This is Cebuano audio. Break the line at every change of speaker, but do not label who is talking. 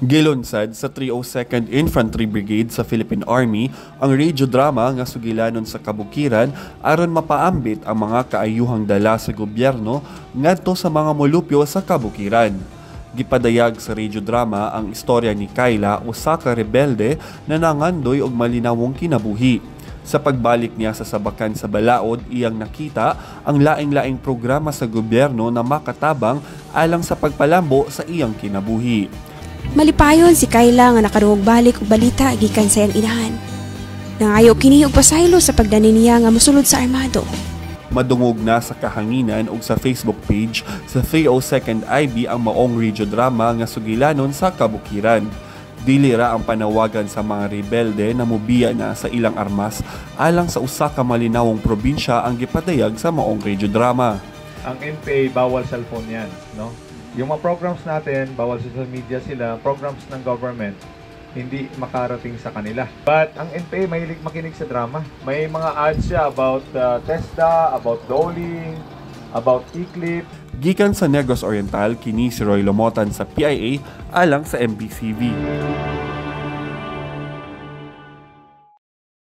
Gilunsad sa 302nd Infantry Brigade sa Philippine Army ang radio drama nga sugilanon sa kabukiran aron mapaambit ang mga kaayuhang dala sa gobyerno ngadto sa mga molupyo sa kabukiran. Gipadayag sa radio drama ang istorya ni Kyla, usa ka rebelde na nangandoy og malinawong kinabuhi. Sa pagbalik niya sa sabakan sa balaod, iyang nakita ang laing-laing programa sa gobyerno na makatabang alang sa pagpalambo sa iyang kinabuhi.
Malipayon si Kyla nga nakadungog balik og balita gikan sa iyang inahan. Nangayo kini og pasaylo sa pagdani niya nga mosulod sa armado.
Madungog na sa kahanginan ug sa Facebook page sa 302nd IB ang maong radio drama nga sugilanon sa kabukiran. Dili ra ang panawagan sa mga rebelde na mubiya na sa ilang armas alang sa usa ka malinawong probinsya ang gipadayag sa maong radio drama.
Ang NPA, bawal cellphone yan, no? Yung mga programs natin, bawal social media sila, programs ng government, hindi makarating sa kanila. But ang NPA, mahilig makinig sa drama. May mga ads siya about TESDA, about Doling, about Eclipse.
Gikan sa Negros Oriental, kini si Roy Lomotan sa PIA alang sa MBCV.